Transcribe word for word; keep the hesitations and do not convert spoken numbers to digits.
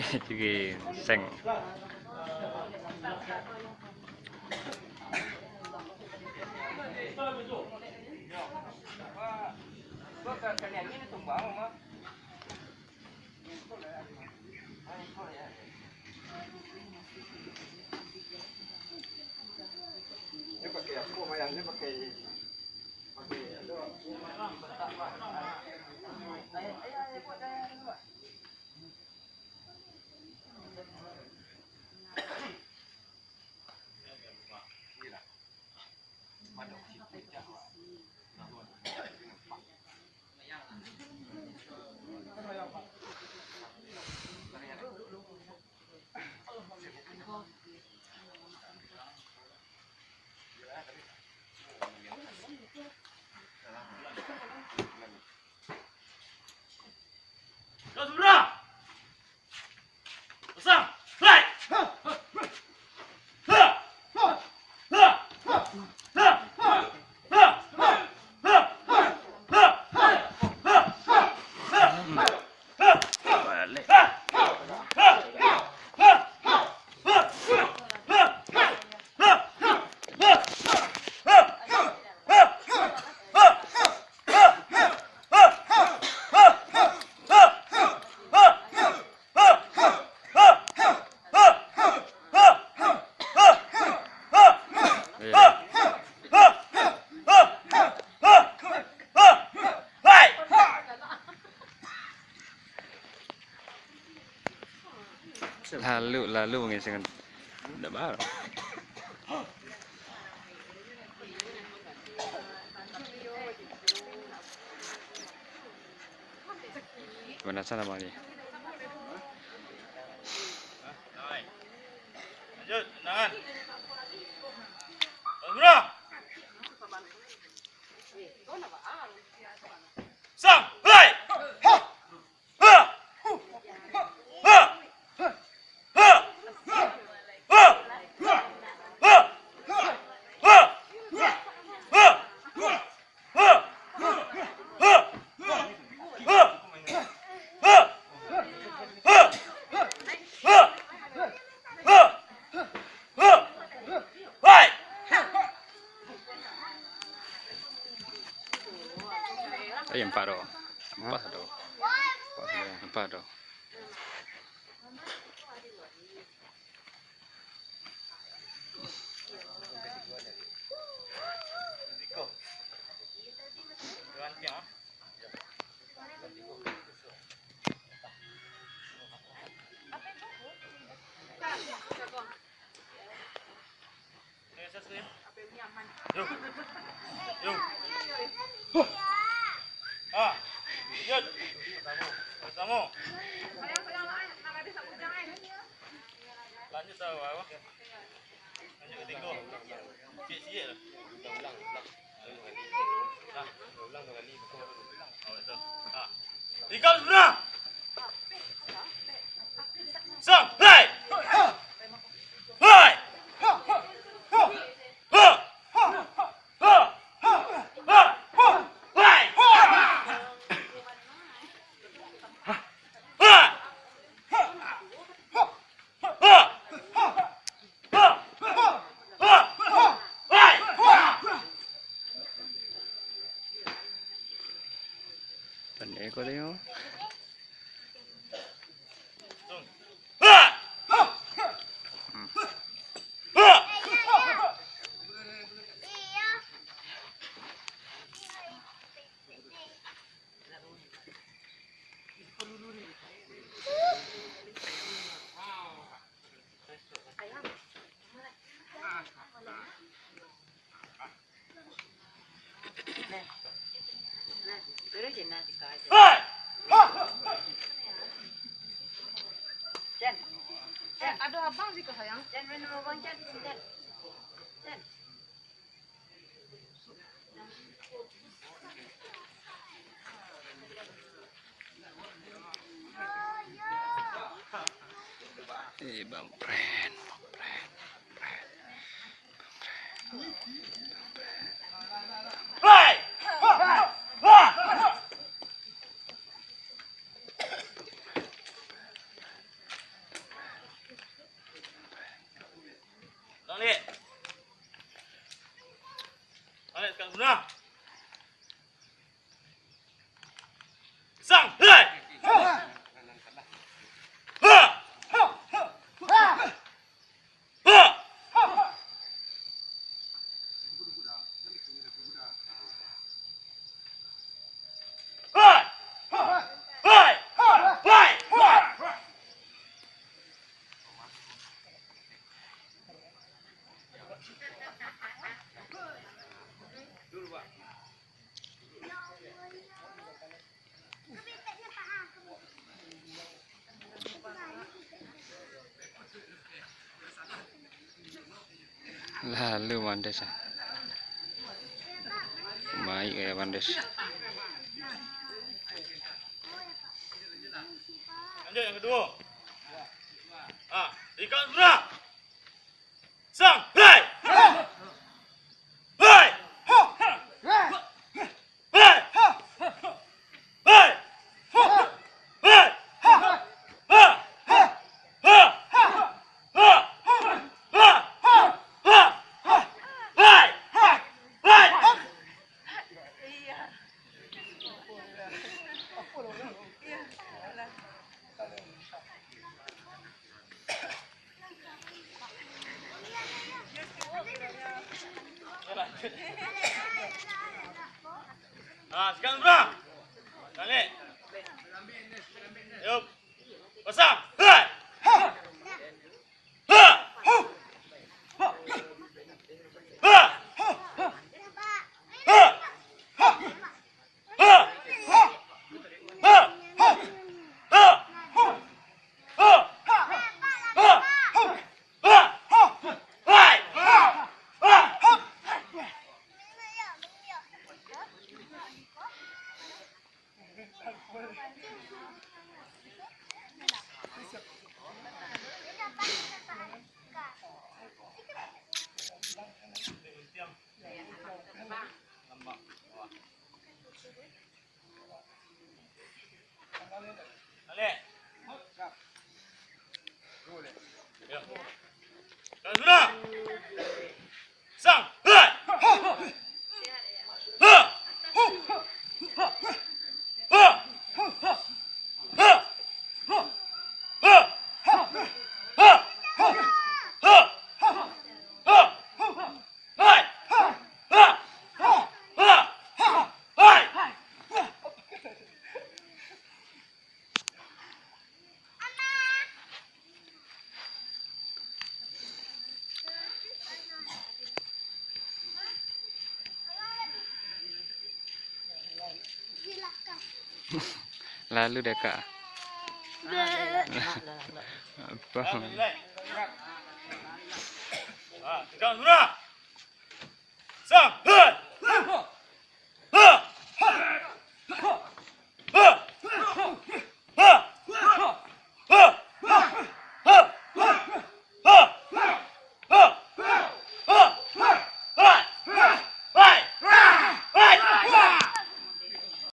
Tiga seng. Lalu, lalu ngising. Ndak baru. Pemanasan abang ni. Lanjut, tenangan. Terus, bro. Sang, hai! Ai, empat doh. Empat doh. Empat doh. Yo. Yo. Ah. Lanjut. Sama. Lanjut, tahu apa? Lanjut ketiga. Sikit-sikit lah. Nah. Ulang dua kali. Nah. Ikam sebelah. Sang, hai! Hai! Pandai kau tengok. Jan. Jan. Ado abang siko, sayang. Jan, main rumah abang, Jan. Jan. Jan. Eh, Bang Pren, Bang Pren, Bang Pren, Bang Pren, Bang Pren. Hai! Ha! Ha! Ha! Ha! Nah. Sang, hei! Ha! Ha! Lalu mandes, ah. Baik, ya, mandes. Lanjut yang kedua. Ah, ikan surah. Sang, hei! Hei! Hei! Ah, sekarang, bro. Balik. Yuk. Pasang. Hai. Lalu deka. Apa? Ah, tiga, sudah. Sang, hei!